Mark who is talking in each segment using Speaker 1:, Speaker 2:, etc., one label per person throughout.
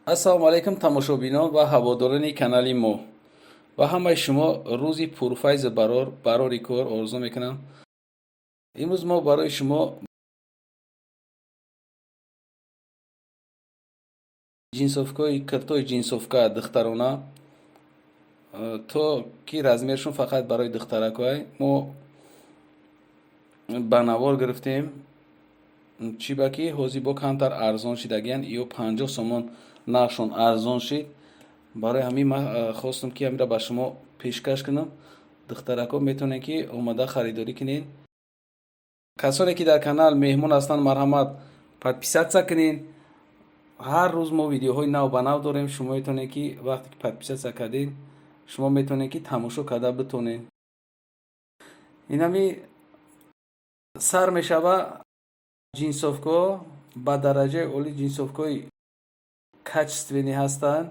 Speaker 1: Ассалому алайкум, тамошобинон ва ҳаводорони канали мо. Ба ҳамаи шумо рӯзи пурфайзу барор, барори кор орзу мекунам. Имрӯз мо барои шумо ҷинсовкаи киртои ҷинсовка духтарона, то ки размершон фақат барои духтаракҳое мо ба навор гирифтем. Чӣ ба ки ҳозир бо камтар арзон шидагиян, ё 50 сомон нархшон арзон шид. Барои ҳамин ман хостам ки ҳаминро ба шумо пешкаш кунам. Духтаракҳо метавонед ки омада харидорӣ кунед. Касоне ки дар канал меҳмон ҳастанд, марҳамат, подписаться кунед. Ҳар рӯз мо видеоҳои нав ба нав дорем. Шумо метавонед ки вақте ки подписаться кардед, шумо метавонед ки тамошо карда битонед. Инами сар мешава ҷинсовкаҳо ба дараҷаи олӣ, ҷинсовкаҳои качественный ҳастанд,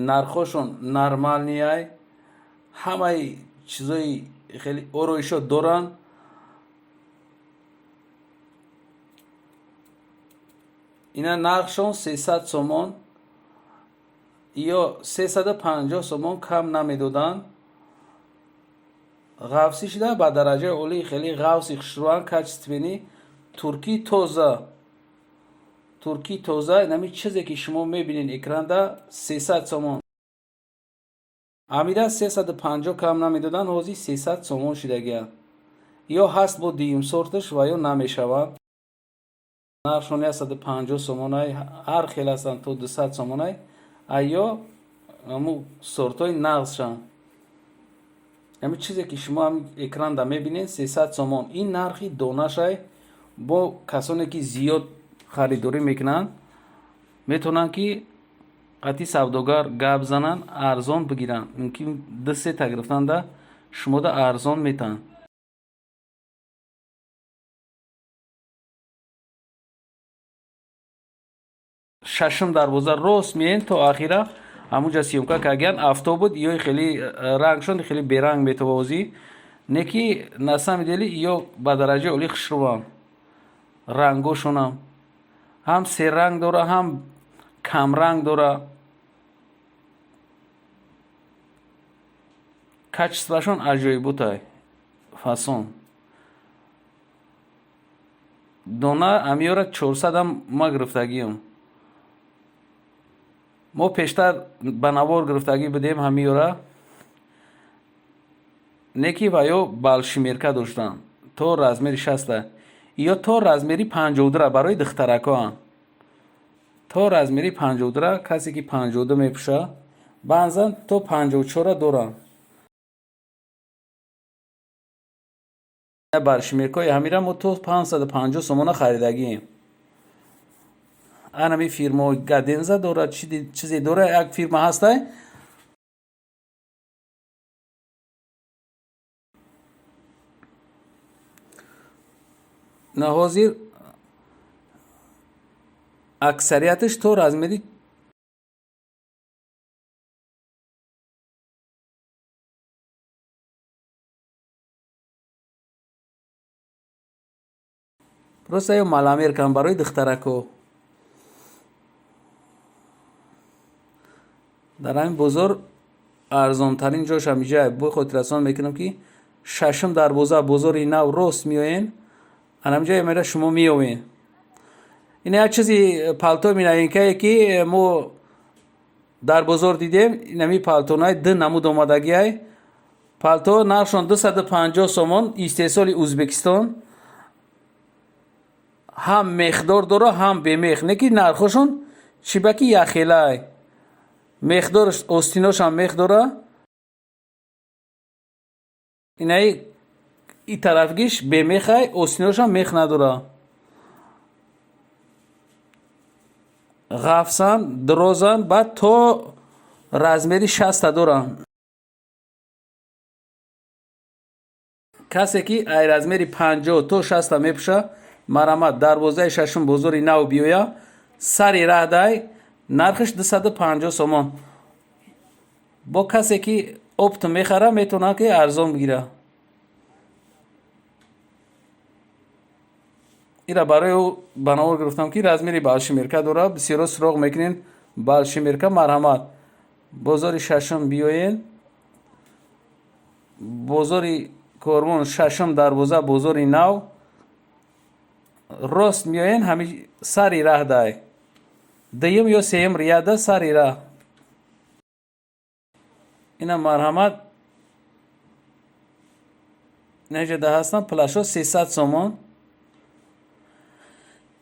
Speaker 1: нархҳошон нормальный, ҳамаи чизои хеле ороишот доранд. Ина нархшон 300 сомон ё 350 сомон кам намедоданд. Ғафсӣ шида ба дараҷаи олӣ, хеле ғафси хушрӯанд, качественный, туркӣ тоза, туркӣ тоза. Инами чизе ки шумо мебинед экранда, 300 сомон. Амира 350 кам намедоданд, ҳозир 300 сомон шидагианд. Ё ҳаст бо дуюм сорташ ва ё намешаванд. Нархшон 150 сомонай, ҳар хел ҳастанд, то 200 сомонай, ё ҳамун сортҳои нағзшанд. Ҳамин чизе ки шумо ҳамин экранда мебинед, 300 сомон. Ин нархи донашай. Бо касоне ки зиёд харидорӣ мекунанд, метавонанд ки қати савдогар гап зананд, арзон бигиранд. Мумкин ду сета гирифтанда шумода арзон метаҳанд. Шашум дарвоза рост меен то ахира, ҳамунҷа съёмка кардагиян. Автобус ё хеле рангшон хеле беранг метавозӣ, не ки на самом деле ё ба дараҷаи олӣ хушрӯанд. Рангошонам ҳам серранг дора, ҳам камранг дора. Качествоашон аҷоиботай, фасон. Дона амиёра 400-ам ма гирифтагиам. Мо пештар ба навор гирифтагӣ будем ҳамиёра, не ки ва ё большемерка доштанд то размери 60-а ё то размери 52-ра, барои духтаракҳоанд то размери 52-ра. Касе ки 52 мепӯша, баъзан то 54-ра доранд. Большемеркаҳои ҳамира мо то 550 сомона харидагием. Анами фирма Гаденза дорад, чизе дорад, як фирма ҳастай. На, ҳозир аксарияташ то размери просто ё маломеркан барои духтаракҳо. Дар ҳамин бозор арзонтарин ҷош ҳамиҷа. Бо хотиррасон мекунам ки шашум дарвоза, бозори нав, рост меоен, анамиҷа мера шумо меёвен. Ин як чизи палто минаинкае ки мо дар бозор дидем. Инами палтонаи ду намуд омадагиай. Палто нархшон 250 сомон, истеҳсоли Ӯзбекистон, ҳам мехдор дора, ҳам бемех, не ки нархошон чӣ ба ки яхелай. Мехдораш остиношам мех дора. Инаи и тарафгиш бемехай, остиношам мех надора. Ғафсан, дурозан, баъд то размери 60-а доранд. Касе ки ай размери 50 то 60-а мепӯша, марҳамат, дарвозаи шашум, бозори нав биёя, сари раҳдай. Нархаш 250 сомон. Бо касе ки оптом мехара, метавонад ки арзон бигира. Ира барои ӯ ба навор гирифтам, ки размери большемерка дорад. Бисёро суроғ мекунед большемерка, марҳамат, бозори шашум биёед, бозори Корвон, шашум дарвоза, бозори нав, рост меоен, ҳами сари раҳ дай, дуюм ё сеюм ряда, сари раҳ. Ина марҳамат, инаҷода ҳастанд плашо 300 сомон.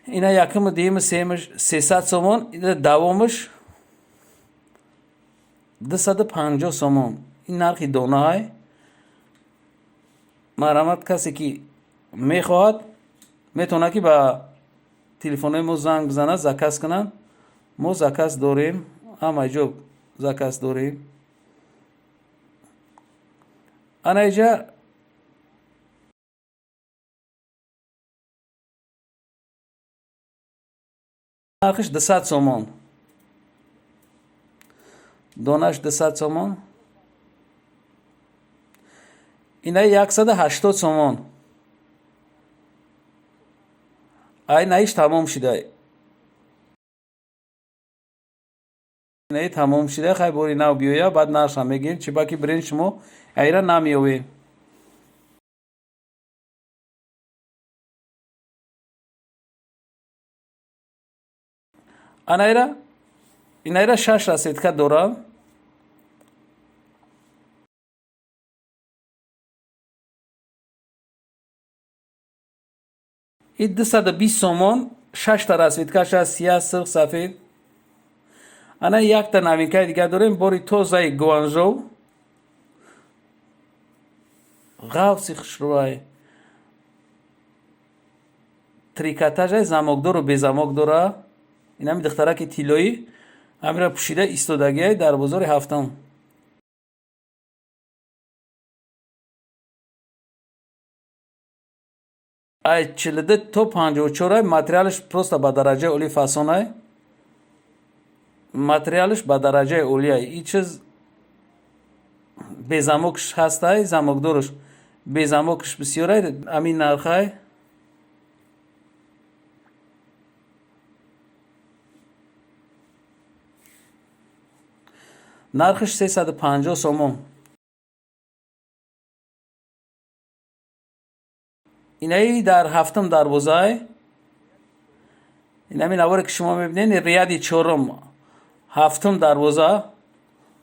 Speaker 1: Ина якуму, дуюму, сеюмаш 300 сомон, ина давомаш 250 сомон. Ин нархи донаҳай. Марҳамат, касе ки мехоҳад, метавонад ки ба телефонҳои мо занг бизанад, заказ кунад. Мо заказ дорем, ҳама ҷо заказ дорем. Ана иҷа нархиш 200 сомон, донаш 200 сомон. Ина 180 сомон. Ай наиш тамом шида, инаи тамом шида. Хай, бори нав биёя, баъд нархша мегирем, чи баки бирен шумо айра намеёвед. Анаира, инаира шаш расцветка дорам. И 220 сомон, шашта расцветкаш аст: сия, сирх, сафед. Ана якта новинкаи дигар дорем, бори тозаи Гуанжоу, ғафси хушрӯай, трикотажай, замокдору безамок дора. Инами духтараки тиллоӣ ҳамира пӯшида истодагиай дар бозори ҳафтум. Ай 42 то 54-ай. Материалаш просто ба дараҷаи олӣ фасонай, материалаш ба дараҷаи олиай. И чиз безамокш ҳастай, замокдорш, безамокш бисёрай, ҳамин нархай. Нархиш 350 сомон. Инаи дар ҳафтум дарвозаи, инами наворе ки шумо мебинед, ряди чорум, ҳафтум дарвоза,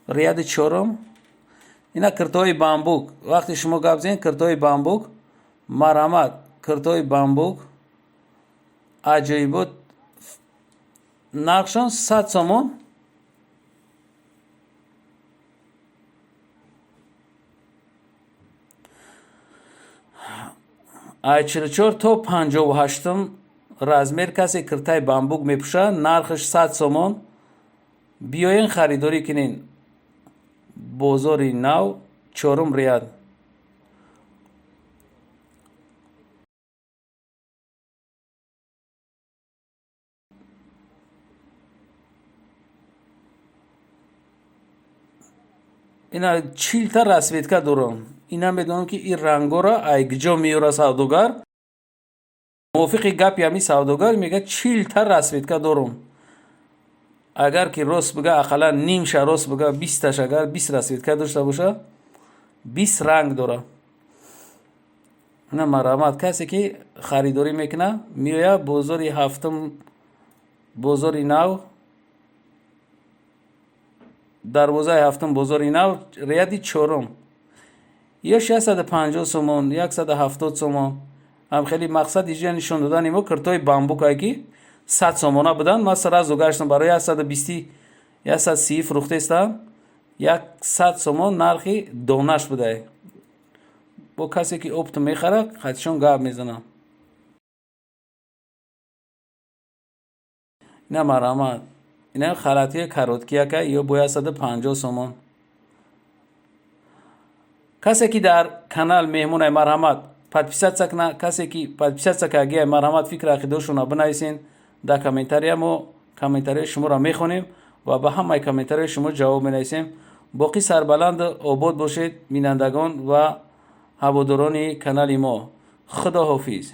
Speaker 1: ряди чорум. Ина киртои бамбук. Вақте шумо гап зенед киртои бамбук, марҳамат, киртои бамбук аҷоибот, нархшон 100 сомон. Ай 44 то 58-ум размер касе киртаи бамбук мепӯшад, нархаш 100 сомон. Биёен, харидорӣ кунен, бозори нав, чорум ряд. Ина 40-та расцветка дорам. Ина медонам, ки ин рангоро ай куҷо меёра савдогар. Мувофиқи гапи ҳамин савдогар мегӯяд, 40-та расцветка дорам. Агар ки рост бига, ақаллан нимша рост бига, 20-таш, агар 20 расцветка дошта боша, 20 ранг дора. Ина марҳамат, касе ки харидорӣ мекунад, меояд бозори ҳафтум, бозори нав, дарвозаи ҳафтум, бозори нав, ряди чорум. Ё 650 сомон, 170 сомон. Ҳам хеле мақсад иҷа нишон додани мо киртои бамбукае, ки 100 сомона буданд. Ман сразу гаштам, барои 120, 130 фурӯхтестам. 100 сомон нархи донаш будае. Бо касе ки оптом мехарад, хатишон гап мезанам. Ина марҳамат, ина халатҳои короткияка, ё бо 150 сомон. Касе ки дар канал меҳмонай, марҳамат, подписаться кна. Касе ки подписаться кардагиай, марҳамат, фикр ақидаошонро бинависен дар комментария. Мо комментарияи шуморо мехонем ва ба ҳамаи комментарияи шумо ҷавоб менависем. Боқӣ сарбаланду обод бошед, бинандагон ва ҳаводорони канали мо. Худо ҳофиз.